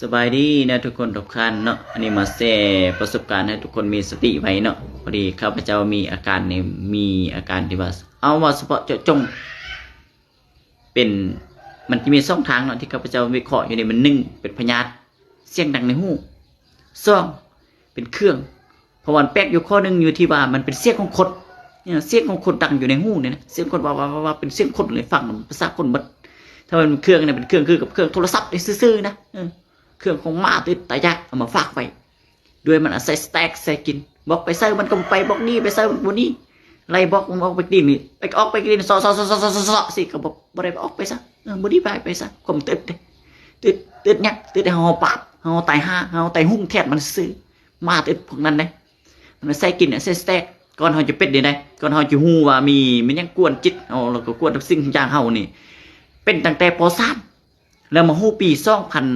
ສະບາຍດີນະທຸກຄົນທຸກທ່ານເນາະ, ອັນນີ້ມາແຊປະສົບການໃຫ້ທຸກຄົນມີສະຕິໄວ້ເນາະ. ພໍດີຂ້າພະເຈົ້າມີອາການນີ້ ມີອາການທີ່ວ່າ ເອົາ ເວົ້າສະເພາະເຈາະຈົງ ເປັນ ມັນຈະມີສອງທາງເນາະ ທີ່ຂ້າພະເຈົ້າວິເຄາະຢູ່ນີ້. ມັນ ໜຶ່ງ ເປັນພະຍາດ ສຽງດັງໃນຫູ, ສອງ ເປັນເຄື່ອງ ເພາະວ່າມັນແປກຢູ່ຂໍ້ໜຶ່ງ ຢູ່ທີ່ວ່າມັນເປັນສຽງຂອງຄົນ ເອີ ສຽງຂອງຄົນດັງຢູ່ໃນຫູນີ້ນະ, ສຽງຄົນວ່າໆໆ ເປັນສຽງຄົນເລີຍ, ຟັງພາສາຄົນເບິດ. ຖ້າມັນເປັນເຄື່ອງນີ້ ເປັນເຄື່ອງຄືກັບເຄື່ອງໂທລະສັບນີ້ຊື່ໆນະ, ເອີ ເຄື່ອງຂອງໝາຕົວອື່ນຕາຢາກ ເອົາມາຝາກໄວ້ ດ້ວຍມັນອາໄສສະແຕັກໃສ່ກິນ, ບອກໄປໃສມັນກໍບໍ່ໄປ, ບອກໜີໄປໃສມັນບໍ່ໜີ, ໄລ່ບອກມັນອອກໄປກິນນີ້ ໄປ ອອກໄປກິນນີ້ ເຊາະໆໆໆໆ ຊິກໍບໍ່ ບໍ່ໄດ້ອອກໄປຊະ, ເອີ ບໍ່ໄດ້ໄປ ໄປຊະ. ຄວາມຕຶດເດ້ ຕຶດ ຕຶດຫຍັງ? ຕຶດໃຫ້ເຮົາປາບ ເຮົາຕາຍຫ່າ ເຮົາຕາຍຮຸ່ງແທນມັນຊື່ ໝາຕຶດພວກນັ້ນເດ້. ມັນໃສ່ກິນ ໃສ່ສະແຕັກ. ກ່ອນເຮົາຈະເປັນນີ້ໄດ໋ ກ່ອນເຮົາຈະຮູ້ວ່າມີແມ່ນຫຍັງກວນຈິດເຮົາ ແລ້ວກໍກວນທຸກສິ່ງທຸກຢ່າງເຮົານີ້ ເປັນຕັ້ງແຕ່ ປໍສາມ ແລ້ວມາຮູ້ປີສອງພັນ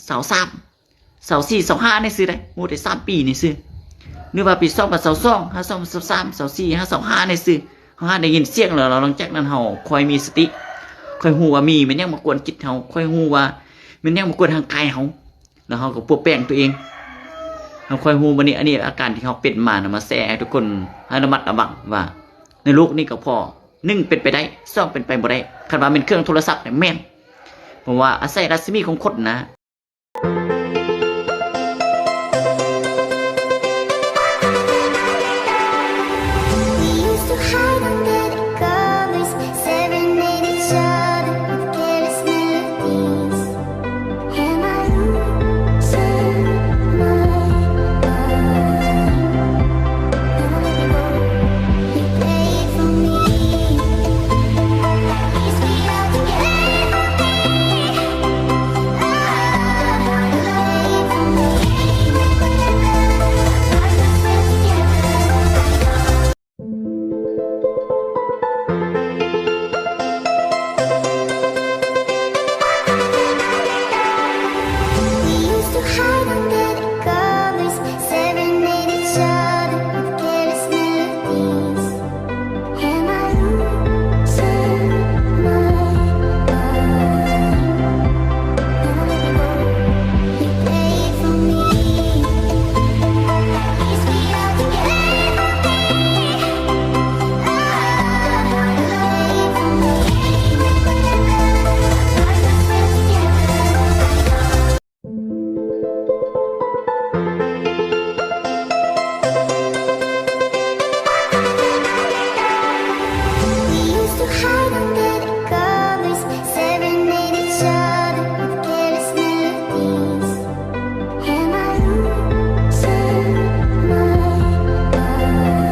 ຊາວສາມ ຊາວສີ່ ຊາວຫ້ານີ້ຊື່ໄດ໋, ຮູ້ແຕ່ສາມປີນີ້ຊື່ ຫຼືວ່າປີສອງພັນຊາວສອງ ຫາ ສອງພັນຊາວສາມ ຊາວສີ່ ຫາ ຊາວຫ້ານີ້ຊື່. ເຮົາຫາໄດ້ຍິນສຽງແລ້ວ ແລ້ວຫຼັງຈາກນັ້ນເຮົາຄ່ອຍມີສະຕິ ຄ່ອຍຮູ້ວ່າມີແມ່ນຫຍັງມາກວນຈິດເຮົາ, ຄ່ອຍຮູ້ວ່າແມ່ນຫຍັງມາກວນຮ່າງກາຍເຮົາ ແລ້ວເຮົາກໍປົວແປງຕົວເອງ ເຮົາຄ່ອຍຮູ້. ບັດນີ້ ອັນນີ້ອາການທີ່ເຮົາເປັນມານຳ ມາແຊໃຫ້ທຸກຄົນໃຫ້ລະມັດລະວັງວ່າ ໃນໂລກນີ້ກໍພໍ ໜຶ່ງ ເປັນໄປໄດ້, ສອງ ເປັນໄປບໍ່ໄດ້. ຄັນວ່າແມ່ນເຄື່ອງໂທລະສັບນີ້ແມ່ນ ເພາະວ່າອາໄສລັດສະໝີຂອງຄົນນະ